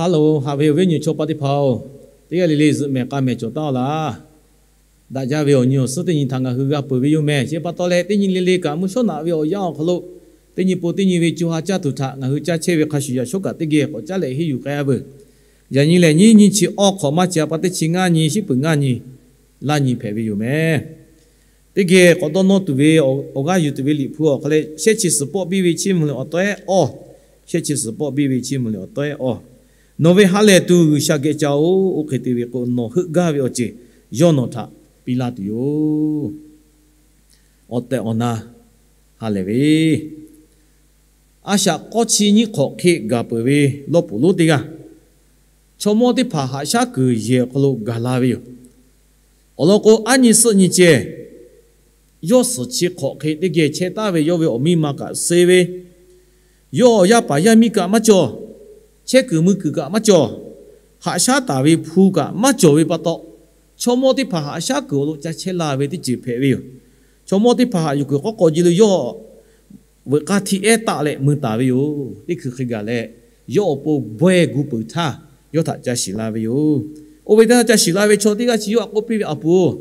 Hello, haꞈ ve awˬ viˉ awˬ nyi chaw paˆ teˇ hpaˍ-oˬ, teˇ g'aˇ le le zuhꞈ mehˍ k'a mehˍ cawˬ taˍ-oˬ laˇ. Daꞈ jaˇ ve awˬ nyi awˬ suhˉ teˇ nyi htaꞈ ngaˬ hui g'a peuˬ ve yoˬ mehˍ. Chi pa taw leh, teˇ nyi le le kaꞈ mvuhˇ shawˉ naꞈ ve awˬ yanˇ awˬ hk'aw lo, teˇ nyi po teˇ nyi ve co ha caˇ tuˬ htaꞈ ngaˬ hui caˇ chehˇ ve hk'a shuˍ, yaꞈ shawˉ kaꞈ teˇ geh k'awꞈ caˉ leh henˇ yuˬ k'ai-a veuˬ. Yaꞈ nyi lehˬ, nyiˇ nyi chi awˇ hk'awꞈ maˇ ci-a pa teˇ chi ngaˇ nyi, shiˉ peuˬ ngaˇ nyi, laˇ nyi hpehꞈ ve yoˬ mehˍ. Teˇ geh k'awꞈ dawˇ nawˇ tuˬ ve, awˬ g'aˇ yuˬ tuˬ ve Liꞈ hpu awˬ hk'aw leh, shehˆ chi suhˍ pawˆ biˇ ve chiˇ mvuh leh awˬ tawehˉ awˇ. Shehˆ chi suhˍ pawˆ biˇ ve chiˇ mvuh leh awˬ tawehˉ awˇ. Nawˬ ve ha lehˬ tuˬ G'uiˬsha geh ca-oˬ. Oˇ hk'e te ve k'o, nawˬ heuˆ gaˇ ve awˬ ceuˬ yawˇ nawˬ htaꞈ piˇ laˇ tuˬ yoˬ. Awˬ tehˬ awˬ na ha lehˬ ve, a shaꞈ k'awˇ chi nyiˇ hk'awꞈ hk'e gaˬ peuˬ ve lawˇ puˍ lonˉ teˇ g'aˇ, chaw mawˇ teˇ hpaˍ haꞈ shaˉ kuiˬ yehˬ awˬ hk'aw lo gaˬ la ve yoˬ. Awˬ lawn k'o, aˉ nyi suhˆ nyi ceh, yawˇ suhˍ chi hk'awꞈ hk'e teˇ geh chehˇ taˍ ve, yawˇ ve awˬ miˇ ma kaꞈ suh ve, yawˇ awˬ yaˇ paˍ yaˇ miˇ kaꞈ maˇ cawˬ, chehˇ kuiˬ mui kuiˬ kaꞈ maˇ cawˬ, haꞈ shaˉ taˍ ve hpu kaꞈ maˇ cawˬ ve pa taw, chaw mawˇ teˇ hpaˍ haꞈ shaˉ kuiˬ awˬ lo ca chehˇ la ve teˇ ceuˬ hpehꞈ ve yoˬ. Chaw mawˇ teˇ hpaˍ haꞈ yuˬ kuiˬ k'awˉ k'aw ji lo yawˇ veuꞈ k'aˇ htiˇ ehˉ taˆ leh mui taˍ ve yoˬ. Teˇ hkui hk'e gaˬ leh, yawˇ awˬ pon bawehˇ gu peuˬ htaˇ, yawˇ htaꞈ ca shiˍ la ve yoˬ. Oˇ ve teˇ htaˇ ca shiˍ la ve chaw teˇ g'aˇ chi yawˇ htaꞈ k'oˆ piˇ ve, Aˬ puˍ-oˬ,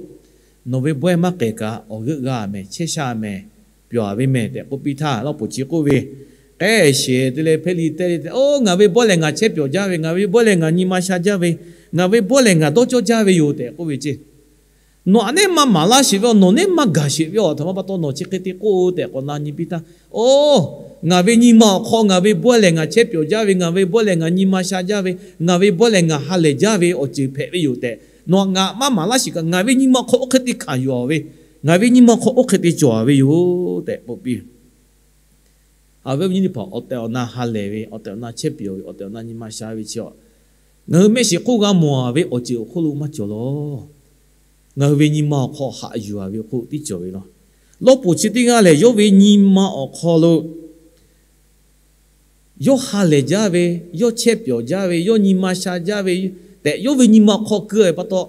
nawˬ ve bawehˇ maˇ k'ehˬ kaꞈ awˬ g'euˆ g'a mehˍ, chehˇ sha mehˍ, pyawˬ ve mehˍ tehꞈ k'oˆ piˇ htaˇ, lawˇ puˍ chi k'oˆ ve, k'ehˆ shehˍ te leh hpehˇ li tehˇ le tehꞈ, Oˇ, ngaˬ ve bawehˇ lehˬ ngaˬ chehˇ pyawˬ jaˇ ve, ngaˬ ve bawehˇ lehˬ ngaˬ nyi ma sha jaˇ ve, ngaˬ ve bawehˇ lehˬ ngaˬ dawˇ cawˇ jaˇ ve yoˬ tehꞈ k'oˆ ve ceˇ. Nawˬ aꞈ neˉ maˇ maˍ laˇ sheˍ ve, nawˬ neˉ maˇ gaˬ sheˍ ve, aˬ htoꞈ ma pa taw nawˬ chi hk'e te k'oˆ tehꞈ k'awꞈ na nyi piˇ htaˇ, Oˇ, ngaˬ ve nyi ma awˬ hk'aw ngaˬ ve bawehˇ lehˬ ngaˬ chehˇ pyawˬ jaˇ ve, ngaˬ ve bawehˇ lehˬ ngaˬ nyi ma sha jaˇ ve, ngaˬ ve bawehˇ lehˬ ngaˬ ha lehˬ jaˇ ve awˬ ceuˬ hpehꞈ ve yoˬ tehꞈ, nawˬ ngaˬ maˇ maˍ laˇ sheˍ kaꞈ, ngaˬ ve nyi ma hk'aw oˇ hk'e te hkanˍ yuˬ-a ve, ngaˬ ve nyi ma hk'aw oˇ hk'e te cawˬ-a ve yoˬ tehꞈ k'oˆ piˇ. Awˬ viˉ awˬ nyi teˇ hpaˍ, awˬ tehˬ awˬ na ha lehˬ ve, awˬ tehˬ awˬ na chehˇ pyawˬ ve, awˬ tehˬ awˬ na nyi ma sha ve chi-a, ngaˬ hui mehˆ shiˍ hk'oˆ g'a mawˬ-a ve awˬ ceuˬ awˬ hk'oˆ lo maˇ cawˬ lawˬ. Ngaˬ hui ve nyi ma awˬ hk'aw haꞈ yuˬ-a ve awˬ hk'oˆ tiˉ cawˬ ve lawˬ. Lawˇ puˍ chi teˇ g'aˇ lehˬ, yawˇ ve nyi ma awˬ hk'aw lo yawˇ ha lehˬ jaˇ ve, yawˇ chehˇ pyawˬ jaˇ ve, yawˇ nyi ma sha jaˇ ve tehꞈ, yawˇ ve nyi ma awˬ hk'aw keu-a ve pa taw,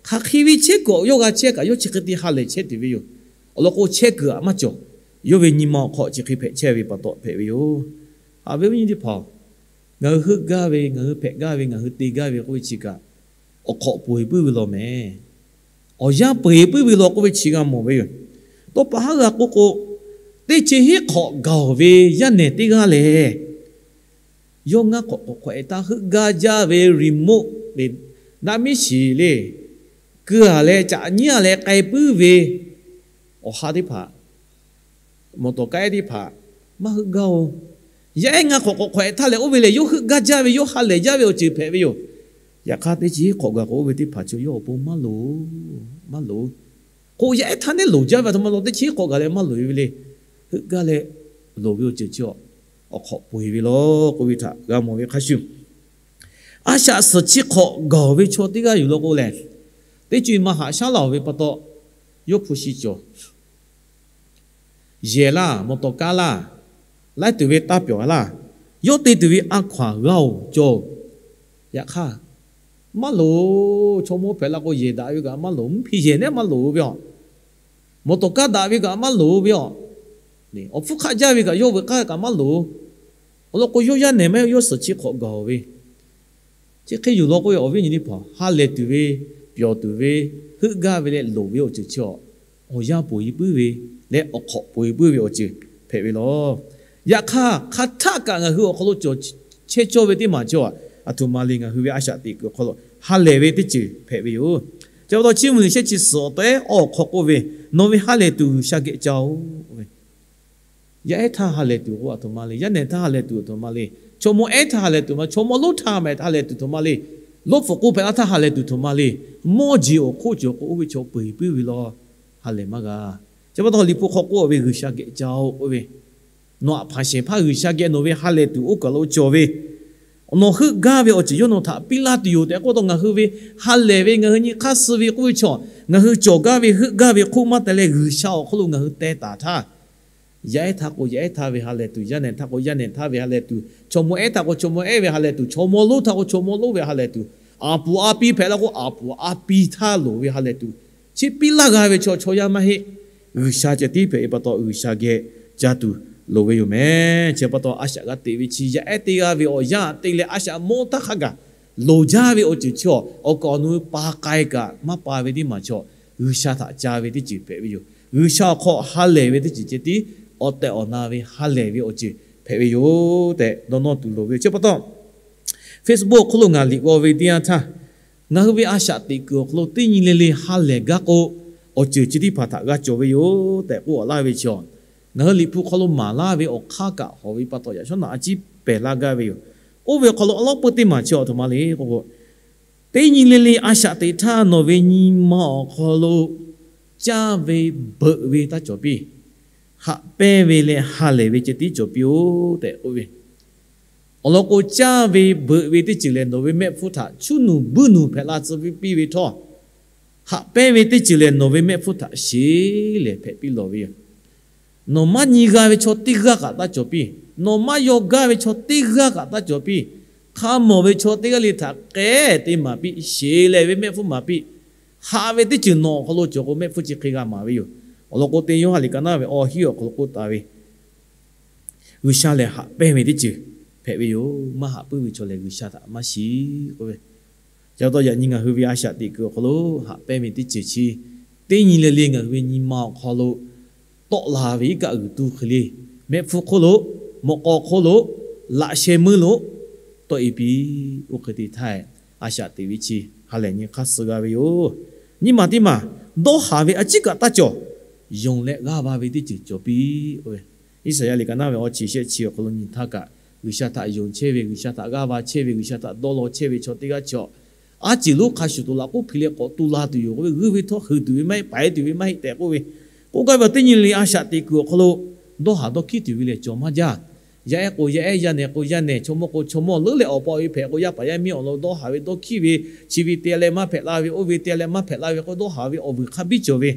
hk'aˬ hk'e ve chehˇ kuiˬ yawˇ g'a chehˇ kaꞈ, yawˇ chi hk'e te ha lehˬ chehˇ tuˬ ve yoˬ. Awˬ lawn k'o, chehˇ kuiˬ-aꞈ maˇ cawˬ. Yawˇ ve nyi ma awˬ hk'aw chi hk'e hpehꞈ chehˇ ve pa taw hpehꞈ ve yoˬ. Awˬ viˉ awˬ nyi teˇ hpaˍ-oˬ, ngaˬ hui heuˆ gaˇ ve, ngaˬ hui hpehꞈ gaˇ ve, ngaˬ hui te gaˇ ve k'oˆ ve chi kaꞈ, awˬ hk'awꞈ peu-eˬ puiˉ ve law mehˍ. Awˬ yanˇ peu-eˬ puiˉ ve law k'oˆ ve chi g'a mawˬ ve yoˬ. Tawˇ pa haˉ g'a k'oˆ k'o, teˇ chi hiˉ hk'awꞈ gaˬ-oˬ ve yaˇ nehˬ teˇ g'aˇ lehˬ, yawˇ ngaˇ hk'awꞈ k'awꞈ hk'awꞈ-e taˇ heuˆ gaˇ jaˇ ve remote le, naˆ miˉ shiˍ le, keu-a leh caꞈ nyiˉ-a leh k'ai puiˉ ve awˬ ha teˇ hpaˍ, mawˬ tawˍ kaˇ ehˉ teˇ hpaˍ maˇ heuˆ gaˇ-oˬ. Yaˇ ehˉ ngaˇ hk'awꞈ k'awꞈ hk'awꞈ-e htaˇ lehˬ, oˇ ve lehˬ yawˇ heuˆ gaˇ jaˇ ve, yawˇ ha lehˬ jaˇ ve awˬ ceuˬ hpehꞈ ve yoˬ. Yaꞈ hk'aˇ, teˇ chi hiˉ hk'awꞈ gaˬ k'o, oˇ ve teˇ hpaˍ chi yawˇ awˬ pon maˇ loˍ, maˇ loˍ. K'o, yaˇ ehˉ htaˇ neˉ loˍ jaˇ ve, aˬ htoꞈ ma law teˇ chi hiˉ hk'awꞈ gaˬ leh maˇ loˍ-e ve le. Heuˆ gaˇ leh loˍ ve awˬ ceuˬ chi-a, awˬ hk'awꞈ peu-eˬ ve law k'oˆ ve htaꞈ g'a mawˬ ve hk'a shuˍ, a shaꞈ suhˍ chi hk'awꞈ gaˬ-oˬ ve chaw teˇ g'aˇ yuˬ law k'o lehˬ, teˇ co-e ma haꞈ shaˉ laˇ-oˬ ve pa taw, yawˇ hpu shi cawˬ, yehˬ laˇ, mawˬ tawˍ kaˇ laˇ, laiˉ tuˬ ve taˇ pyawˬ laˇ, yawˇ te tuˬ ve a hkaw-anˬ g'a-oˬ cawˬ-oˬ. Yaꞈ hk'aˇ, maˇ loˍ. Chaw mawˇ hpehꞈ la k'o, yehˬ daꞈ ve kaꞈ maˇ loˍ, mvuhˇ hpiˇ yehˬ neˉ maˇ loˍ ve-a, mawˬ tawˍ kaˇ daꞈ ve kaꞈ maˇ loˍ ve-a, awˬ hpfuhˇ hk'aˆ jaˇ ve kaꞈ yawˇ veuꞈ k'aˇ kaꞈ maˇ loˍ. Awˬ lawn k'o, yawˇ yaˇ nehˬ maˇ heˆ, yawˇ suhˍ chi hk'awꞈ gaˬ-oˬ ve, chi hk'e yuˬ law k'oˆ ve, awˬ viˉ awˬ nyi teˇ hpaˍ, ha lehˬ tuˬ ve, pyawˬ tuˬ ve, heuˆ gaˇ ve leh loˍ ve awˬ ceuˬ chi-a, awˬ yanˇ poˬ-e puiˉ ve leh awˬ hk'awꞈ poˬ-e puiˉ ve awˬ ceuˬ hpehꞈ ve law. Yaꞈ hk'aˇ, hk'aˬ htaˆ kaꞈ ngaˬ hui awˬ hk'aw lo cawˬ chehˇ cawˇ ve teˇ maˬ chi-a, aˬ htoꞈ ma le, ngaˬ hui ve a shaꞈ teꞈ kuiˬ awˬ hk'aw lo ha lehˬ ve teˇ ceuˬ hpehꞈ ve yoˬ. Chi pa taw, Chiˇ mvuh liꞈ shehˆ chi suhˍ awˬ tawehˉ awˇ awˬ hk'aw k'oˆ ve, Nawˬ ve ha lehˬ tuˬ G'uiˬsha geh ca-oˬ ve, yaˇ ehˉ htaˇ ha lehˬ tuˬ k'o, aˬ htoꞈ ma le. Yaˇ nehˬ htaˇ ha lehˬ tuˬ aˬ htoꞈ ma le. Chaw mawˇ ehˉ htaˇ ha lehˬ tuˬ ma, chaw mawˇ lonˉ htaˇ mehˍ ha lehˬ tuˬ htoꞈ ma le. Lawˇ pfuhꞈ k'oˆ hpehꞈ la htaˇ ha lehˬ tuˬ htoꞈ ma le. Mawˇ jeˬ awˬ hk'oˆ cawˬ k'o, oˇ ve chaw peu-eˬ puiˉ ve law, ha lehˬ maˇ g'a. Chi pa taw, Liꞈ hpu hk'aw k'oˆ ve, G'uiˬsha geh ca-oˬ k'oˆ ve, nawˬ aꞈ hpanˍ shehˍ hpaˇ G'uiˬsha geh nawˬ ve ha lehˬ tuˬ oˇ kaˬ lo cawˬ ve, nawˬ heuˆ gaˇ ve awˬ ceuˬ yawˇ nawˬ htaꞈ piˇ laˇ tuˬ yoˬ tehꞈ k'oˆ taw, ngaˬ hui ve ha lehˬ ve, ngaˬ hui nyi hk'aˇ suh ve k'oˆ ve chaw, ngaˬ hui cawˬ gaˇ ve heuˆ gaˇ ve hk'oˆ maˇ te leh, G'uiˬsha awˬ hk'aw lo ngaˬ hui teh taˍ htaˇ, yaˇ ehˉ htaˇ k'o yaˇ ehˉ htaˇ ve ha lehˬ tuˬ, yaˇ nehˬ htaˇ k'o yaˇ nehˬ htaˇ ve ha lehˬ tuˬ, chaw mawˇ ehˉ htaˇ k'o chaw mawˇ ehˉ ve ha lehˬ tuˬ, chaw mawˇ lonˉ htaˇ k'o chaw mawˇ lonˉ ve ha lehˬ tuˬ, aˬ puˍ aˬ pi hpehꞈ la k'o aˬ puˍ aˬ pi htaˇ loˍ ve ha lehˬ tuˬ, chi piˇ laˇ g'a ve chaw, chaw yaˇ maˇ heˆ. G'uiˬsha ceh tiˉ hpehꞈ ve pa taw, G'uiˬsha geh ca tuˬ loˍ ve yoˬ meh. Chi pa taw, a shaꞈ g'a teꞈ ve chi yaˇ ehˉ teˇ g'aˇ ve awˬ yanˇ te leh a shaꞈ mawˇ htaˇ hk'a gaˬ loˍ jaˇ ve awˬ ceuˬ chi awˬ, awˬ kaˍ awˬ nu pa k'ai kaꞈ maˇ pa ve teˇ maˬ chaw, G'uiˬsha htaꞈ ca ve teˇ ceuˬ hpehꞈ ve yoˬ. G'uiˬsha awˬ hk'aw ha lehˬ ve teˇ ceuˬ ceh tiˉ awˬ tehˬ awˬ na ve ha lehˬ ve awˬ ceuˬ hpehꞈ ve yoˬ tehꞈ dawˇ nawˇ tuˬ loˍ ve yoˬ. Chi pa taw, Facebook awˬ hk'aw lo ngaˬ liꞈ g'aw ve teˇ yanˇ htaˇ, ngaˬ hui ve a shaꞈ teꞈ kuiˬ awˬ hk'aw lo teˇ nyi le le ha lehˬ gaˇ k'o, awˬ ceuˬ chi teˇ hpaˍ htaꞈ g'a cawˬ ve yoˬ tehꞈ k'oˆ laˇ ve chi awˬ, ngaˬ hui Liꞈ hpu hk'aw lo maˍ laˇ ve awˬ hk'aˇ kaꞈ hawˍ ve pa taw, yaꞈ shawˉ naꞈ a ciˉ pehˬ laˇ gaˇ ve yoˬ. Oˇ ve awˬ hk'aw lo awˬ lawˉ peuˇ teˇ maˬ chi awˬ htoꞈ ma le k'o k'o, teˇ nyi le le a shaꞈ teꞈ htaˇ nawˬ ve nyi ma awˬ hk'aw lo caˇ ve beuꞈ ve taˇ cawˬ piˇ. Haꞈ pehnˇ ve leh ha lehˬ ve ceh tiˉ cawˬ piˇ-oˬ tehꞈ k'oˆ ve. Awˬ lawn k'o, caˇ ve beuꞈ ve teˇ ceuˬ lehˬ, nawˬ ve mehˆ hpfuhˇ htaꞈ chuˇ nuˬ buiˇ nuˬ hpehꞈ la tcuh piˇ ve htawˇ, haꞈ pehnˇ ve teˇ ceuˬ lehˬ, nawˬ ve mehˆ hpfuhˇ htaꞈ sheˍ lehˬ hpehꞈ piˇ lawˬ ve yoˬ. Nawˬ maˇ nyi g'a ve chaw teˇ g'aˇ kaꞈ taˇ cawˬ piˇ. Nawˬ maˇ yaw gaˇ ve chaw teˇ g'aˇ kaꞈ taˇ cawˬ piˇ. Hk'a mawˬ ve chaw teˇ g'aˇ le htaꞈ k'ehˉ te maˍ piˇ, sheˍ lehˬ ve mehˆ hpfuhˇ maˍ piˇ. Haꞈ ve teˇ ceuˬ nawˬ awˬ hk'aw lo cawˬ k'o, mehˆ hpfuhˇ chi hk'e g'a maˍ ve yoˬ. Awˬ lawn k'o, teˇ Yoˇhanˬ liꞈ ka naˉ ve awˬ hiˉ awˬ hk'aw lo k'oˆ taˍ ve, G'uiˬsha lehˬ haꞈ pehnˇ ve teˇ ceuˬ hpehꞈ ve yoˬ. Maˇ haꞈ puiˉ ve chaw lehˬ, G'uiˬsha htaꞈ maˇ shiˍ k'oˆ ve. Chi pa taw, yaꞈ nyi ngaˬ hui ve a shaꞈ teꞈ kuiˬ awˬ hk'aw lo haꞈ pehnˇ ve teˇ ceuˬ chi, teˇ nyi le le ngaˬ hui ve nyi ma awˬ hk'aw lo tawˆ la ve iˉ kaˆ g'uiˬ tu hk'e le, mehˆ hpfuhˇ hk'oˆ lo, mawꞈ k'aw hk'oˆ lo, laꞈ sheh meuˇ lo tawˆ e piˇ. Oˇ hk'e te htaˇ, a shaꞈ teꞈ ve chi ha lehˬ nyi hk'aˇ suh g'a ve yoˬ. Nyi maˬ teˇ maˬ, dawˇ haˍ ve a ciˉ kaꞈ taˇ cawˬ. Yonˍ leh g'aˇ va ve teˇ ceuˬ cawˬ piˇ. Iˉsaˍyaˆ liꞈ ka naˉ ve awˬ chi shehˆ chi awˬ hk'aw lo nyi htaˇ kaꞈ, G'uiˬsha htaꞈ yonˍ chehˇ ve, G'uiˬsha htaꞈ g'aˇ va chehˇ ve, G'uiˬsha htaꞈ dawˇ law chehˇ ve chaw teˇ g'aˇ chi awˬ, a ciˬ lonˉ hk'a shuˍ tuˬ laꞈ k'oˆ hpiˍ leh k'awꞈ tu la tuˬ yoˬ k'oˆ ve, g'uiˇ ve htawˇ heuˬ tuˬ ve maˇ heˆ, paiˍ tuˬ ve maˇ heˆ tehꞈ k'oˆ ve. K'oˆ gaˇ ve teˇ nyi le le a shaꞈ teꞈ kuiˬ awˬ hk'aw lo dawˇ haˍ dawˇ hkiˉ tuˬ ve lehˬ cawˬ maˇ jaˇ. Yaˇ ehˉ k'o yaˇ ehˉ, yaˇ nehˬ k'o yaˇ nehˬ, chaw mawˇ k'o chaw mawˇ, leuˉ leh awˬ pa awˬ e hpehꞈ k'o, yaˇ paˍ yaˇ miˇ awˬ lawn dawˇ haˍ ve dawˇ hkiˉ ve, chi ve te leh maˇ hpehꞈ la ve, oˇ ve te leh maˇ hpehꞈ la ve k'o, dawˇ haˍ ve awˬ vuiˬ hk'a biˇ cawˬ ve.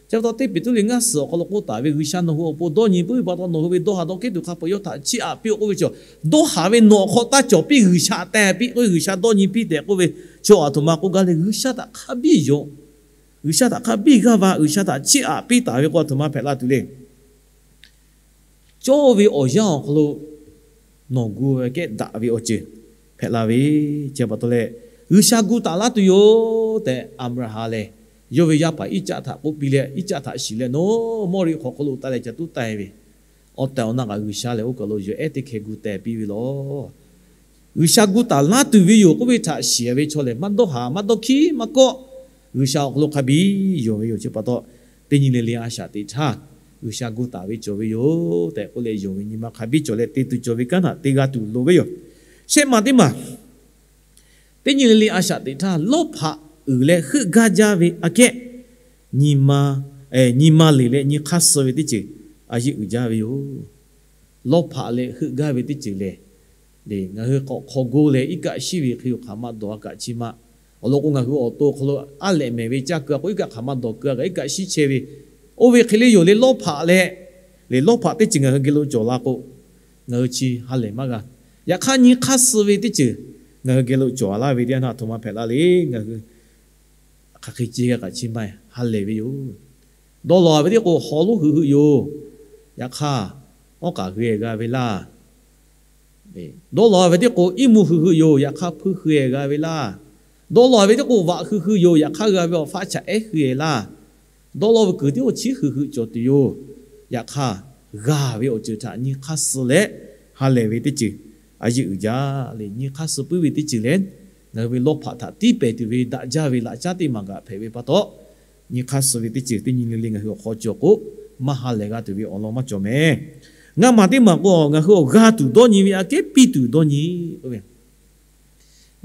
Chi pa taw, teˇ Peˍtruˆ liꞈ ngaˇ suhˍ awˬ hk'aw lo k'oˆ taˍ ve, G'uiˬsha nawˬ hui awˬ pon dawˇ nyi puiˉ ve pa taw, nawˬ hui ve dawˇ haˍ dawˇ hkiˉ tuˬ hk'a peu-eˬ yawˇ htaꞈ chiˇ aꞈ piˇ-oˆ k'oˆ ve chi, dawˇ haˍ ve nawˬ awˬ hk'aw taˇ cawˬ piˇ, G'uiˬsha teh piˇ k'oˆ ve, G'uiˬsha dawˇ nyi piˇ tehꞈ k'oˆ ve, chaw aˬ htoꞈ ma k'oˆ gaˇ le. G'uiˬsha htaꞈ hk'a biˇ yonˍ, G'uiˬsha htaꞈ hk'a biˇ g'aˇ va, G'uiˬsha htaꞈ chiˇ aꞈ piˇ taˍ ve k'o, aˬ htoꞈ ma hpehꞈ la tuˬ le. Cawˇ ve awˬ yanˇ awˬ hk'aw lo nawˬ gu ve kehˉ daꞈ ve awˬ ceuˬ hpehꞈ la ve. Chi pa taw leh, G'uiˬsha gu taˍ laˇ tuˬ yoˬ tehꞈ, Aˍbraˍhanˍ lehˬ yawˇ ve yaˇ paˍ Iˉcaˆ htaꞈ k'oˆ piˇ leh, Iˉcaˆ htaꞈ shiˍ leh, nawˬ Mawˇriˆ hk'aw hk'oˆ lo taˍ leh ca tuˉ taˍ ve, awˬ tehˬ awˬ na kaꞈ G'uiˬsha lehˬ oˇ kaˬ lo yawˬ ehˉ teˇ hkeh gu teh piˇ ve law. G'uiˬsha gu taˍ laˇ tuˬ ve yoˬ k'oˆ ve htaꞈ shiˍ ve chaw lehˬ, maˇ dawˇ haˍ, maˇ dawˇ hkiˉ, maˇ kawˆ. G'uiˬsha awˬ hk'aw lo hk'a biˇ yonˍ ve yoˬ. Chi pa taw, teˇ nyi le le a shaꞈ teꞈ htaˇ, G'uiˬsha gu taˍ ve cawˬ ve yoˬ tehꞈ k'oˆ leh, yonˍ ve nyi ma hk'a biˇ cawˬ leh te tuˬ cawˬ ve kanˉ htaꞈ te g'a tuˬ loˍ ve yoˬ. Shehˆ maˬ teˇ maˬ, teˇ nyi le le a shaꞈ teꞈ htaˇ, lawˇ hpaꞈ uiˍ leh heuˆ gaˇ jaˇ ve aꞈ kehˉ, nyi ma, nyi ma leˬ leh nyi hk'aˇ suh ve teˇ ceuˬ a yeˇ uiˍ jaˇ ve yoˬ. Lawˇ hpaꞈ leh heuˆ gaˇ ve teˇ ceuˬ lehˬ, ngaˬ hui k'awꞈ hk'aw goˇ leh iˉ kaˆ shiˉ ve hk'e yoˬ. Hk'aˬ ma dawˬ a kaꞈ chi ma, awˬ lawn k'o, ngaˬ hui awˬ to hk'aw lo a lehꞈ mehˍ ve caˇ keu a k'o, iˉ kaˆ hk'aˬ ma dawˬ keu a kaꞈ iˉ kaˆ shiˉ chehˇ ve, oˇ ve hk'e le yoˬ le. Lawˇ hpaꞈ leh, leh lawˇ hpaꞈ teˇ ceuˬ ngaˬ hui geh lo cawˬ la k'o, ngaˬ hui chi ha lehˬ maˇ g'a. Yaꞈ hk'aˇ, nyi hk'aˇ suh ve teˇ ceuˬ ngaˬ hui geh lo cawˬ a laˇ ve teˇ yanˇ htaꞈ aˬ htoꞈ ma hpehꞈ la le. Ngaˬ hui hk'aˬ hk'e ceh g'a kaꞈ chi maˇ ha lehˬ ve yoˬ. Dawˇ law ve teˇ k'o, haw lonˉ hui hui yoˬ. Yaꞈ hk'aˇ, awˉ k'aꞈ hui-e g'a ve laˇ. Dawˇ law ve teˇ k'o, iˉ mvuhˇ hui hui yoˬ. Yaꞈ hk'aˇ, hpuiˇ hui-e g'a ve laˇ. Dawˇ law ve teˇ k'o, vaꞈ hui hui yoˬ. Yaꞈ hk'aˇ, g'a ve awˬ faˆ chaꞈ ehˉ hui-e laˇ. Dawˇ law ve kuiˬ teˇ k'o, chiˉ hui hui cawˬ tuˬ yoˬ. Yaꞈ hk'aˇ, g'a ve awˬ ceuˬ htaꞈ nyi hk'aˇ suh leh ha lehˬ ve teˇ ceuˬ a yeˇ uiˍ jaˇ le. Nyi hk'aˇ suh puiˉ ve teˇ ceuˬ lehˬ, ngaˬ hui ve lawˇ hpaꞈ htaꞈ tiˉ pehˍ tuˬ ve daꞈ jaˇ ve laꞈ caˉ teˇ maˬ kaꞈ hpehꞈ ve pa taw, nyi hk'aˇ suh ve teˇ ceuˬ teˇ nyi le le ngaˬ hui awˬ hk'aw cawˬ k'o, maˇ ha lehˬ g'a tuˬ ve awˬ lawn maˇ cawˬ meh. Ngaˇ maˬ teˇ maˬ k'o, ngaˬ hui awˬ g'a tuˬ dawˇ nyi ve aꞈ kehˉ piˇ tuˬ dawˇ nyi k'oˆ ve,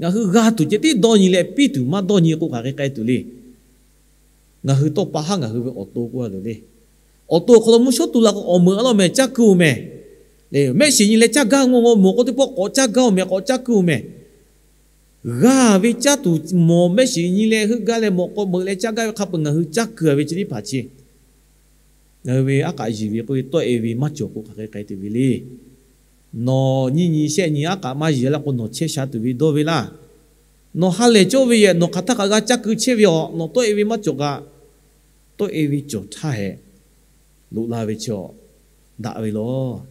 ngaˬ hui g'a tuˬ ceh tiˉ dawˇ nyi leh, piˇ tuˬ maˇ dawˇ nyi k'o, hk'aˬ hk'e k'ai tuˬ le. Ngaˬ hui tawˇ pa haˉ ngaˬ hui ve awˬ to k'oˆ a tuˬ le. Awˬ to awˬ hk'aw lo mvuhˇ shawˉ tu la k'o, awˬ meuꞈ a lawˇ meh caˇ keu-oˬ meh. Mehˆ shiˍ nyi leh caˇ gaˇ, ngaw ngaw mawˬ k'o teˇ pawˆ k'awꞈ caˇ gaˇ-oˬ meh, k'awꞈ caˇ keu-oˬ meh. G'a ve caˇ tuˬ mawˬ, mehˆ shiˍ nyi leh heuˆ gaˇ leh mawˬ k'o, meuꞈ leh caˇ gaˇ ve hk'a peu-eˬ ngaˬ hui caˇ keu ve chi teˇ hpaˍ chi, ngaˬ hui ve aˉ k'aꞈ yiˬ ve k'oˆ ve tawˆ e ve maˇ cawˬ k'o, hk'aˬ hk'e k'ai tuˬ ve le. Nawˬ nyiˇ nyi shehˆ nyi aˉ k'aꞈ maˇ yiˬ laˇ k'o, nawˬ chehˇ sha tuˬ ve dawˇ ve laˇ. Nawˬ ha lehˬ cawˇ ve yehˬ, nawˬ hk'aˬ htaˇ kaꞈ g'a caˇ keu chehˇ ve awˬ, nawˬ tawˆ e ve maˇ cawˬ kaꞈ, tawˆ e ve cawˬ htaˇ hehꞈ loꞈ la ve chi awˬ, daꞈ ve laˬ.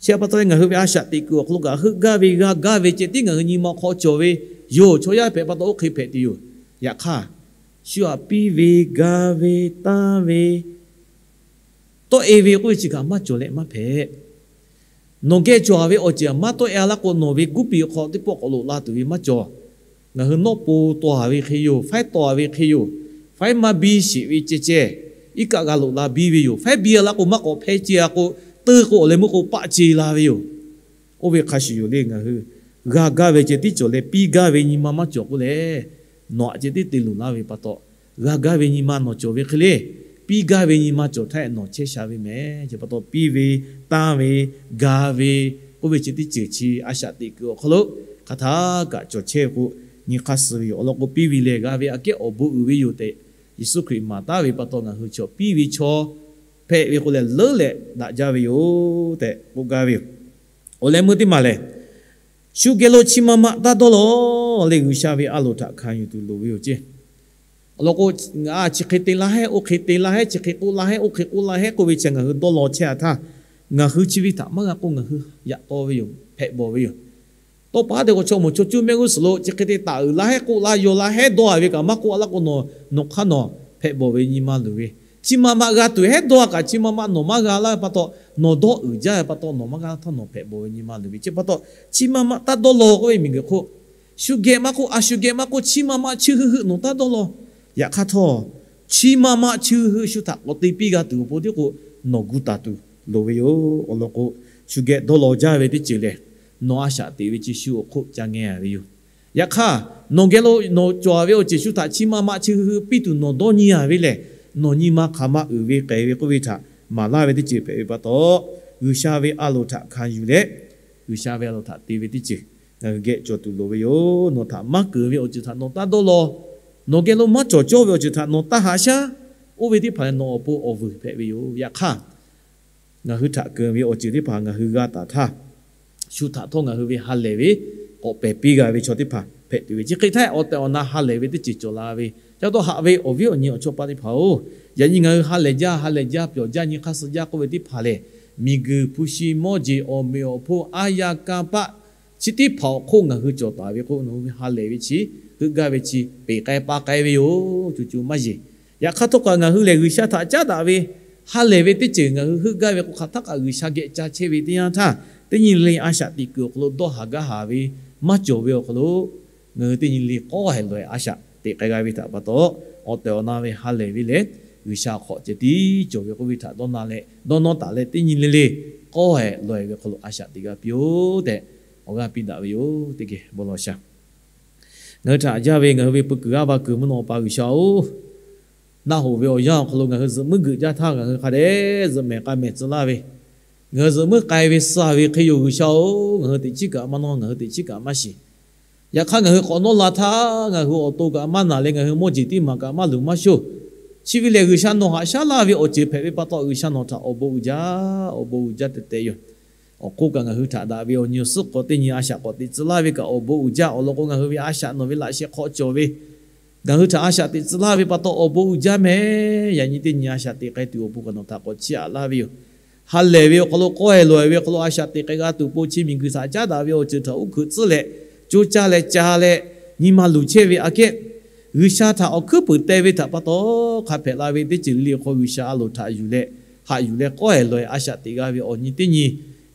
Chi pa taw leh ngaˬ hui ve a shaꞈ teꞈ kuiˬ awˬ hk'aw lo kaꞈ heuˆ gaˇ ve g'a gaˇ ve ceh tiˉ ngaˬ hui nyi ma hk'aw cawˬ ve yoˬ. Chaw yaˇ hpehꞈ pa taw oˇ hk'e hpehꞈ tuˬ yoˬ. Yaꞈ hk'aˇ, shu htaꞈ piˇ ve, ga ve, tanˇ ve, tawˆ e ve k'oˆ ve chi kaꞈ maˇ cawˬ leh maˇ hpehꞈ. Nawˬ geh cawˬ ve awˬ ceuˬ maˇ tawˆ e a laˇ k'o, nawˬ ve guˇ piˍ awˬ hk'aw teˇ pawˆ k'awꞈ loꞈ la tuˬ ve maˇ cawˬ. Ngaˬ hui nawˆ po taw a ve hk'e yoˬ, faiˉ taw a ve hk'e yoˬ, faiˉ maˇ biˇ sheˍ ve ceh ceh, iˉ kaˆ g'a loꞈ la biˇ ve yoˬ. Faiˉ biˇ a laˇ k'o, maˇ k'awꞈ hpehˇ ce a k'o, teuˇ k'o awˬ leh meuˇ k'o paˆ ce la ve yoˬ. Oˇ ve hk'a shuˍ yoˬ le, ngaˬ hui g'a gaˇ ve ceh tiˉ cawˬ leh piˇ gaˇ ve nyi ma maˇ cawˬ k'oˆ leh, nawˬ aꞈ ceh tiˉ te luˬ laˇ ve pa taw, g'a gaˇ ve nyi ma nawˬ cawˬ ve hk'e le, piˇ gaˇ ve nyi ma cawˬ htaˇ nawˬ chehˇ sha ve mehˍ. Chi pa taw piˇ ve, tanˇ ve, ga ve, k'oˆ ve ceh teˇ ceuˬ chi a shaꞈ teꞈ kuiˬ awˬ hk'aw lo hk'aˬ htaˇ kaꞈ cawˬ chehˇ ve k'o, nyi hk'aˇ suh ve yoˬ. Awˬ lawn k'o, piˇ ve lehˬ g'a ve aꞈ kehˉ awˬ bon uiˍ ve yoˬ tehꞈ, Yeˍsuˆ Hkriꞈ maˍ taˍ ve pa taw, ngaˬ hui chaw piˇ ve chaw hpehꞈ ve k'o leh leuˉ leh daꞈ jaˇ ve yoˬ tehꞈ k'oˆ gaˇ ve yoˬ. Awˬ leh meuˇ teˇ maˬ lehˬ, shu geh lo chi ma ma taˇ dawˇ law leh G'uiˬsha ve a loˍ htaꞈ hkanˍ yuˬ tuˬ loˍ ve yoˬ ceˇ. Awˬ lawn k'o, chi hk'e te laˇ hehˉ, oˇ hk'e te laˇ hehˉ, chi hk'e k'oˆ laˇ hehˉ, oˇ hk'e k'oˆ laˇ hehˉ k'oˆ ve chi ngaˬ hui dawˇ law chehˇ a htaˇ, ngaˬ hui chi ve htaꞈ maˇ g'a k'o ngaˬ hui yaꞈ taw ve yoˬ, hpehꞈ bawˬ ve yoˬ. Tawˇ pa haˉ te k'o, chaw moˍ chaw cuˇ mehˆ g'uˇ suhˍ lo chi hk'e te taˍ uiˍ laˇ hehˉ, k'oˆ laˇ yaw laˇ hehˉ, dawˇ a ve kaꞈ maˇ k'oˆ a laˇ k'o, nawˬ hk'aˇ nawˬ hpehꞈ bawˬ ve nyi ma luˬ ve, chi ma ma g'a tuˬ hehˉ dawˇ a kaꞈ chi ma ma nawˬ maˇ g'a laˇ ve pa taw, nawˬ dawˇ uiˍ jaˇ ve pa taw, nawˬ maˇ g'a htaˇ nawˬ hpehꞈ bawˬ ve nyi ma luˬ ve. Chi pa taw, chi ma ma taˇ dawˇ law k'oˆ ve miˬguiˬ hk'oˆ, shu geh maˇ k'oˆ, a shu geh maˇ k'oˆ, chi ma ma chi hui hui nawˬ taˇ dawˇ law. Yaꞈ hk'aˇ htawˇ, chi ma ma chi hui hui shu htaꞈ k'awꞈ te piˇ g'a tuˬ awˬ pon tiˉ k'o, nawˬ gu taˍ tuˬ loˍ ve yoˬ. Awˬ lawn k'o, shu geh dawˇ law jaˇ ve teˇ ceuˬ lehˬ, nawˬ a shaꞈ teꞈ ve chi shu awˬ hk'oˆ ca ngeh a ve yoˬ. Yaꞈ hk'aˇ, nawˬ geh lo nawˬ cawˬ ve awˬ ceuˬ shu htaꞈ chi ma ma chi hui hui piˇ tuˬ nawˬ dawˇ nyi a ve lehˬ, nawˬ nyi ma hk'aˬ ma uiˍ ve k'ai ve k'oˆ ve htaꞈ maˍ laˇ ve teˇ ceuˬ hpehꞈ ve pa taw, G'uiˬsha ve a loˍ htaꞈ hkanˍ yuˬ leh, G'uiˬsha ve a loˍ htaꞈ te ve teˇ ceuˬ ngaˬ hui geh cawˬ tuˬ loˍ ve yoˬ. Nawˬ htaꞈ maˇ keunˍ ve awˬ ceuˬ htaꞈ nawˬ taˇ dawˇ law. Nawˬ geh lo maˇ cawˬ cawˇ ve awˬ ceuˬ htaꞈ nawˬ taˇ haꞈ shaˉ. Oˇ ve teˇ hpaˍ lehˬ nawˬ awˬ pon awˬ vuiˬ hpehꞈ ve yoˬ. Yaꞈ hk'aˇ, ngaˬ hui htaꞈ keunˍ ve awˬ ceuˬ teˇ hpaˍ ngaˬ hui g'a taˍ htaˇ, shu htaꞈ htawˇ ngaˬ hui ve ha lehˬ ve k'awꞈ pehˬ piˇ g'a ve chaw teˇ hpaˍ hpehꞈ tuˬ ve. Chi hk'e htaˇ, awˬ tehˬ awˬ na ha lehˬ ve teˇ ceuˬ cawˬ la ve, ca taw haꞈ ve awˬ viˉ awˬ nyi awˬ chawˇ paˆ teˇ hpaˍ-oˬ, yaꞈ nyi ngaˬ hui ha lehˬ jaˇ, ha lehˬ jaˇ, pyawˬ jaˇ, nyi hk'aˇ suh jaˇ k'oˆ ve teˇ hpaˍ lehˬ, miˬguiˬ hpu shi mawˇ jeˬ awˬ meꞈ awˬ hponˇ aˉ yaˇ kanˇ paˆ chi teˇ hpaˍ awˬ hk'oˆ ngaˬ hui cawˬ taˍ ve k'o, nawˬ hui ve ha lehˬ ve chi heuˆ gaˇ ve chi peˬ k'ai pa k'ai ve yoˬ. Cuˬ cuˬ maˇ yeˬ. Yaꞈ hk'aˇ htawˇ kaꞈ ngaˬ hui lehˬ G'uiˬsha htaꞈ caˉ daꞈ ve ha lehˬ ve teˇ ceuˬ ngaˬ hui heuˆ gaˇ ve k'o, hk'aˬ htaˇ kaꞈ G'uiˬsha geh ca chehˇ ve teˇ yanˇ htaˇ, teˇ nyi le le a shaꞈ teꞈ kuiˬ awˬ hk'aw lo dawˇ haˍ gaˇ haˍ ve maˇ cawˬ ve awˬ hk'aw lo, ngaˬ hui teˇ nyi le k'awˇ hehˍ lawˬ hehˍ a shaꞈ teꞈ k'ai g'a ve htaꞈ pa taw, awˬ tehˬ awˬ na ve ha lehˬ ve lehˬ, G'uiˬsha hk'awꞈ ceh tiˉ cawˬ ve k'oˆ ve htaꞈ dawˇ na leh, dawˇ nawˇ taˍ leh teˇ nyi le le k'awˇ hehˍ lawˬ hehˍ ve hk'aw lo a shaꞈ teꞈ g'a piˇ-oˆ tehꞈ, awˬ g'aˇ piˇ daꞈ ve yoˬ. Teˇ geh bon lawˬ shaˍ. Ngaˬ hui htaꞈ jaˇ ve ngaˬ hui ve peu kuiˬ g'aˇ va kuiˬ mvuhˇ naw pa G'uiˬsha-oˬ, naˆ hoꞈ ve awˬ yanˇ awˬ hk'aw lo ngaˬ hui zuhꞈ muiˉ geuꞈ jaˇ htaˇ, ngaˬ hui hk'a dehꞈ zuhꞈ mehˍ k'ai mehˍ tcuh laˇ ve, ngaˬ hui zuhꞈ muiˉ k'ai ve suh ve hk'e yoˬ. G'uiˬsha-oˬ, ngaˬ hui teꞈ chiˉ kaꞈ maˇ nawˇ, ngaˬ hui teꞈ chiˉ kaꞈ maˇ shiˍ. Yaꞈ hk'aˇ, ngaˬ hui k'awꞈ nawˇ la htaˇ, ngaˬ hui awˬ to kaꞈ maˇ naˬ leh, ngaˬ hui mawˇ jeˬ teˇ maˬ kaꞈ maˇ luˬ maˇ shoˇ. Chi ve lehˬ, G'uiˬsha nawˬ haꞈ shaˉ laˇ ve awˬ ceuˬ hpehꞈ ve pa taw, G'uiˬsha nawˬ htaꞈ awˬ bon uiˍ jaˇ, awˬ bon uiˍ jaˇ tehꞈ tehꞈ yoˬ. Awˬ hk'oˆ kaꞈ, ngaˬ hui htaꞈ daꞈ ve awˬ nyi awˬ suhˉ k'awꞈ teꞈ tcuh laˇ ve kaꞈ awˬ bon uiˍ jaˇ. Awˬ lawn k'o, ngaˬ hui ve a shaꞈ nawˬ ve laꞈ sheh hk'aw cawˬ ve, ngaˬ hui htaꞈ a shaꞈ teꞈ tcuh laˇ ve pa taw awˬ bon uiˍ jaˇ mehˍ. Yaꞈ nyi teˇ nyi a shaꞈ teꞈ k'ai tuˬ awˬ pon kaꞈ nawˬ htaꞈ k'awꞈ chiˇ aꞈ laˇ ve yoˬ. Ha lehˬ ve awˬ hk'aw lo, k'awˇ hehˍ lawˬ hehˍ ve awˬ hk'aw lo a shaꞈ teꞈ k'ai g'a tuˬ awˬ pon, chi miˬguiˬ htaꞈ caˉ daꞈ ve awˬ ceuˬ htaꞈ uˉ hkeuꞈ tcuhˉ leh, co caˇ leh ca leh, nyi ma luˬ chehˇ ve aꞈ kehˉ, G'uiˬsha htaꞈ awˬ hkuiˉ puiˍ teh ve htaꞈ pa taw, hk'a hpehꞈ la ve teˇ ceuˬ le le awˬ hk'aw G'uiˬsha a loˍ htaꞈ yuˬ leh, haꞈ yuˬ leh k'awˇ hehˍ lawˬ hehˍ a shaꞈ teꞈ g'a ve awˬ nyi teˇ nyi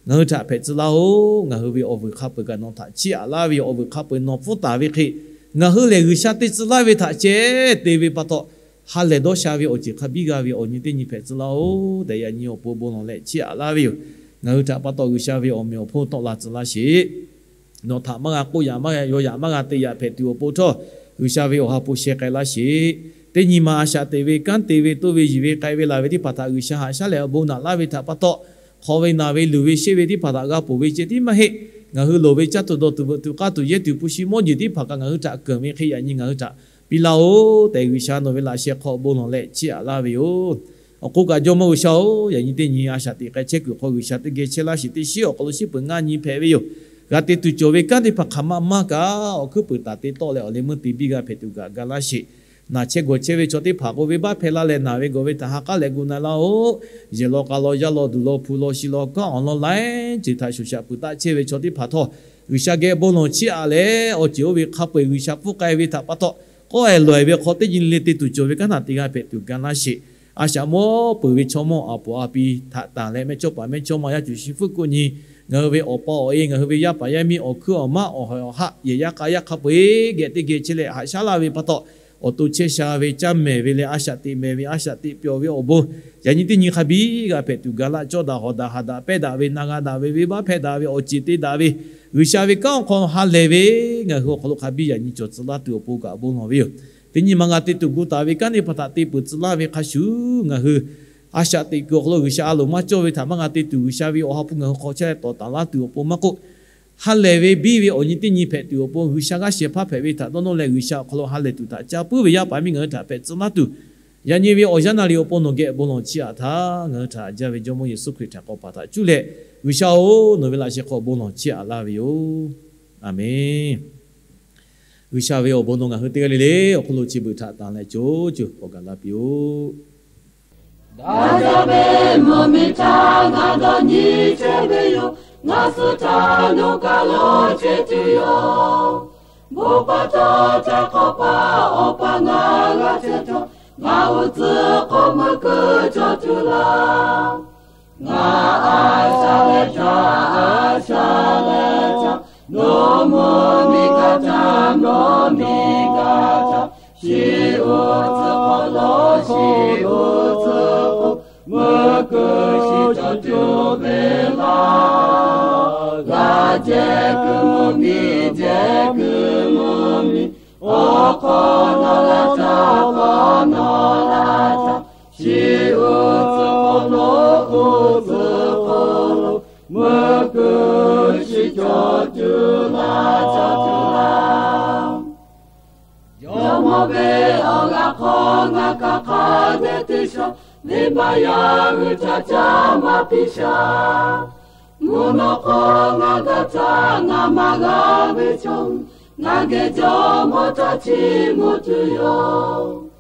ngaˬ hui htaꞈ hpehꞈ tcuh laˇ-oˬ. Ngaˬ hui ve awˬ vuiˬ hk'a peu-eˬ kaꞈ nawˬ htaꞈ chiˇ aꞈ laˇ ve yoˬ. Awˬ vuiˬ hk'a peu-eˬ nawˬ pfuhˇ taˍ ve hk'e, ngaˬ hui lehˬ G'uiˬsha te tcuh laˇ ve htaꞈ ceh te ve pa taw, ha lehˬ dawˇ sha ve awˬ ceuˬ hk'a biˇ g'a ve awˬ nyi teˇ nyi hpehꞈ tcuh laˇ-oˬ tehꞈ, yaꞈ nyi awˬ pon bon lawˬ leh chiˇ aꞈ laˇ ve yoˬ. Ngaˬ hui htaꞈ pa taw G'uiˬsha ve awˬ meꞈ awˬ hponˇ tawˆ la tcuh laˇ sheˍ. Nawˬ htaꞈ maˇ g'a k'oˆ yaꞈ maˇ g'a yaw yaꞈ maˇ g'a te yaꞈ hpehꞈ tuˬ awˬ pon htawˇ, G'uiˬsha ve awˬ ha hpu sheh k'ai laˇ sheˍ. Teˇ nyi ma a shaꞈ teꞈ ve, kanˉ te ve, toˇ ve, yiˬ ve, k'ai ve, laˬ ve teˇ hpaˍ htaꞈ G'uiˬsha haꞈ shaˉ leh awˬ bon naꞈ laˇ ve htaꞈ pa taw, hk'aw ve naˬ ve luˬ ve sheˆ ve teˇ hpaˍ htaꞈ g'a ponˬ ve ceh tiˉ maˇ heˆ. Ngaˬ hui loˍ ve caˇ tuˬ dawˬ tuˬ veuꞈ tuˬ k'aˇ tuˬ yehˇ tuˬ hpu shi mawˇ jeˬ teˇ hpaˍ kaꞈ ngaˬ hui htaꞈ keunˍ ve hk'e yaꞈ nyi ngaˬ hui htaꞈ piˇ laˇ-oˬ tehꞈ, G'uiˬsha nawˬ ve laꞈ sheh hk'aw bon lawˬ leh chiˇ aꞈ laˇ ve yoˬ. Awˬ hk'oˆ kaꞈ, Jawˇmawˇ G'uiˬsha-oˬ, yaꞈ nyi teˇ nyi a shaꞈ teꞈ k'ai chehˇ kuiˬ hk'aw G'uiˬsha teˇ geh chehˇ laˇ sheˍ. Teˇ shiˉ awˬ hk'aw lo shiˉ peuˬ ngaˇ nyi hpehꞈ ve yoˬ. G'a te tuˬ cawˬ ve kanˉ teˇ hpaˍ hk'aˬ ma maˇ kaꞈ, awˬ hkuiˉ puiˍ taˍ te tawˆ leh awˬ leh meuˇ te biˇ g'a hpehꞈ tuˬ kaꞈ ga laˇ sheˍ. Naˬ chehˇ gawˬ chehˇ ve chaw teˇ hpaˍ k'o, venˇbaˆ hpehˇ laˇ leh naˬ ve gawˬ ve htaꞈ ha k'aˉ leh gu na laˇ-oˆ. Yehˬ law k'a law, yaˇ law duˬ law, hpu law shi law, kanˉ awˬ lawn laiˉ ceuˬ htaꞈ shoˍ shaꞈ peuˬ taˆ chehˇ ve chaw teˇ hpaˍ htawˇ, G'uiˬsha geh bon lawˬ chiˇ aꞈ leh, awˬ ceuˬ oˇ ve hk'a peu-eˬ G'uiˬsha pfuhˇ k'ai ve htaꞈ pa taw, k'awˇ-e lawˬ-e ve hk'aw teˇ nyi le te tuˬ cawˬ ve kanˉ htaꞈ te g'a hpehꞈ tuˬ ga laˇ sheˍ. A shaꞈ mawˇ peuˬ ve chaw mawˇ aˬ poˍ a pi htaꞈ tanˬ leh, mehˇchawˇpaˍ mehˇchawˇma, yaˇ cuˬ shi fuˉ kuˆ nyi, ngaˬ hui ve awˬ pa awˬ e, ngaˬ hui ve yaˇ paˍ yaˇ miˇ, awˬ hkuiˉ awˬ maˉ, awˬ haiˬ awˬ haˆ, yehˬ yaˇ k'a yaˇ hk'a peu-eˬ geh teˇ geh chehˇ leh haꞈ shaˉ laˇ ve pa taw, awˬ to chehˇ sha ve, caˇ mehˍ ve leh a shaꞈ teꞈ mehˍ ve, a shaꞈ teꞈ pyawˬ ve awˬ bon, yaꞈ nyi teˇ nyi hk'a biˇ g'a hpehꞈ tuˬ ga laˇ. Cawˇ daꞈ hawˍ daꞈ, haꞈ daꞈ pehnˇ daꞈ ve, na g'a daꞈ ve, venˇbaˆ hpehˇ daꞈ ve, awˬ ceˬ te daꞈ ve, G'uiˬsha ve kanˉ awˬ hk'aw ha lehˬ ve, ngaˬ hui awˬ hk'aw lo hk'a biˇ yaꞈ nyi cawˬ tcuh laˇ tuˬ awˬ pon kaꞈ bon lawˬ ve yoˬ. Teˇ nyi ma g'a te tuˬ gu taˍ ve kanˉ teˇ hpaˍ htaꞈ te peuˬ tcuh laˇ ve hk'a shuˍ, ngaˬ hui a shaꞈ teꞈ kuiˬ awˬ hk'aw lo G'uiˬsha a loˍ maˇ cawˇ ve htaꞈ maˇ g'a te tuˬ, G'uiˬsha ve awˬ ha hpu ngaˬ hui hk'aw chehˇ leh tawˍ taˍ laˇ tuˬ awˬ pon maˇ k'oˆ, ha lehˬ ve biˇ ve awˬ nyi teˇ nyi hpehꞈ tuˬ awˬ pon, G'uiˬsha g'aˇ shehˍ hpaˇ hpehꞈ ve htaꞈ dawˇ nawˇ leh, G'uiˬsha awˬ hk'aw lo ha lehˬ tuˬ htaꞈ ca puiˉ ve yaˇ paˍ miˇ ngaˬ hui htaꞈ hpehꞈ tcuh laˇ tuˬ, yaꞈ nyi ve awˬ yanˇ naˍ riˍ awˬ pon nawˬ geh bon lawˬ chiˇ aꞈ htaˇ, ngaˬ hui htaꞈ haꞈ jaˇ ve Jawˇmawˇ Yeˍsuˆ Hkriꞈ htaꞈ k'awꞈ paˍ htaꞈ cuˇ leh, G'uiˬsha-oˬ, nawˬ ve laꞈ sheh hk'aw bon lawˬ chiˇ aꞈ laˇ ve yoˬ. A menˬ. G'uiˬsha ve awˬ bon nawˬ ngaˬ hui teˇ g'aˇ le le awˬ hk'aw lo chi beuꞈ htaꞈ tanˬ leh co co k'awꞈ gaˬ la piˇ-oˆ. Daꞈ jaˇ ve mvuhˇmiˬ htaꞈ ngaˬ dawˇ nyi chehˇ ve yoˬ. Ngaˬ suh htaˇ nawˬ kaꞈ lawˬ chehˇ tuˬ yoˬ. Bon pa taw htaˇ k'awꞈ paˍ Awˬ pa ngaˬ g'a chehˇ htawˇ, ngaˬ uiˍ tcuhˉ k'o meuˇ keu cawˬ tuˬ laˇ. Ngaˬ a sha leh htaˇ, a sha leh htaˇ, nawˬ mvuhˇmiˬ g'a htaˇ, mvuhˇmiˬ g'a htaˇ, shiˍ uiˍ tcuhˉ k'o lo, shiˍ uiˍ tcuhˉ k'o, meuˇ keu shiˍ cawˬ tuˬ ve laˇ. G'a jehˬ kuiˬ mvuhˇmiˬ, jehˬ kuiˬ mvuhˇmiˬ, awˬ hk'aw nawˬ laˇ htaˇ, hk'aw nawˬ laˇ htaˇ, shiˍ uiˍ tcuhˉ k'o lo, uiˍ tcuhˉ k'o lo, meuˇ keu shiˍ cawˬ tuˬ laˇ, cawˬ tuˬ laˇ. Jawˇmawˇ ve awˬ g'aˇ hk'aw ngaˬ kaꞈ hk'a dehꞈ te shaw, venˇbaˆ yaˇ hui htaꞈ caˇ maˇ piˇ shaˍ. Mvuhˇ naw hk'aw ngaˬ g'a htaˇ, ngaˬ maˇ g'a ve chaw, ngaˬ geh jawˇmawˇ htaꞈ chiˇ mvuh tuˬ yoˬ.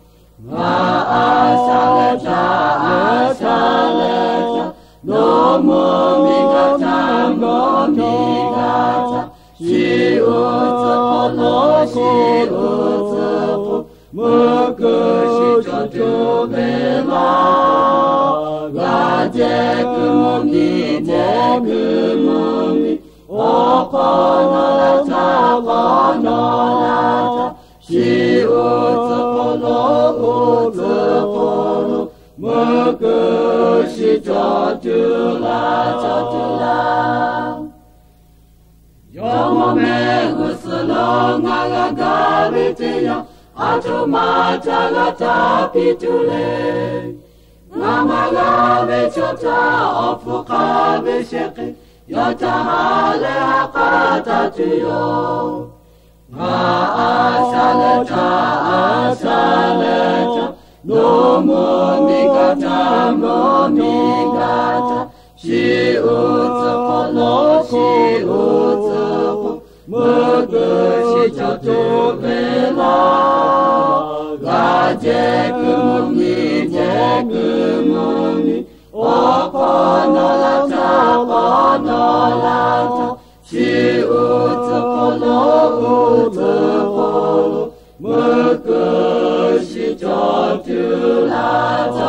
Ngaˬ a sha leh htaˇ, a sha leh htaˇ, nawˬ mvuhˇmiˬ g'a htaˇ, mvuhˇmiˬ g'a htaˇ, shiˍ uiˍ tcuhˉ k'o lo, shiˍ uiˍ tcuhˉ k'o, meuˇ keu shiˍ cawˬ tuˬ ve laˇ. G'a jehˬ kuiˬ mvuhˇmiˬ, jehˬ kuiˬ mvuhˇmiˬ, awˬ hk'aw nawˬ laˇ htaˇ, hk'aw nawˬ laˇ htaˇ, shiˍ uiˍ tcuhˉ k'o lo, uiˍ tcuhˉ k'o lo, meuˇ keu shiˍ cawˬ tuˬ laˇ, cawˬ tuˬ laˇ. Jawˇmawˇ mehˆ g'uˇ suhˍ lo ngaˬ g'a gaˇ ve teˇ yanˇ, a htoꞈ ma htaꞈ g'a htaˇ piˇ tuˬ le. Ngaˬ maˇ g'a ve chaw htaꞈ awˬ hpfuhˇ hk'a ve shehˍ hk'e, yawˇ htaꞈ ha leh ha k'aˉ taˍ tuˬ yoˬ. Ngaˬ a sha leh htaˇ, a sha leh htaˇ, nawˬ mvuhˇmiˬ g'a htaˇ, mvuhˇmiˬ g'a htaˇ, shiˍ uiˍ tcuhˉ k'o lo, shiˍ uiˍ tcuhˉ k'o, meuˇ keu shiˍ cawˬ tuˬ ve laˇ. G'a jehˬ kuiˬ mvuhˇmiˬ, jehˬ kuiˬ mvuhˇmiˬ, awˬ hk'aw nawˬ laˇ htaˇ, hk'aw nawˬ laˇ htaˇ, shiˍ uiˍ tcuhˉ k'o lo, uiˍ tcuhˉ k'o lo, meuˇ keu shiˍ cawˬ tuˬ laˇ, cawˬ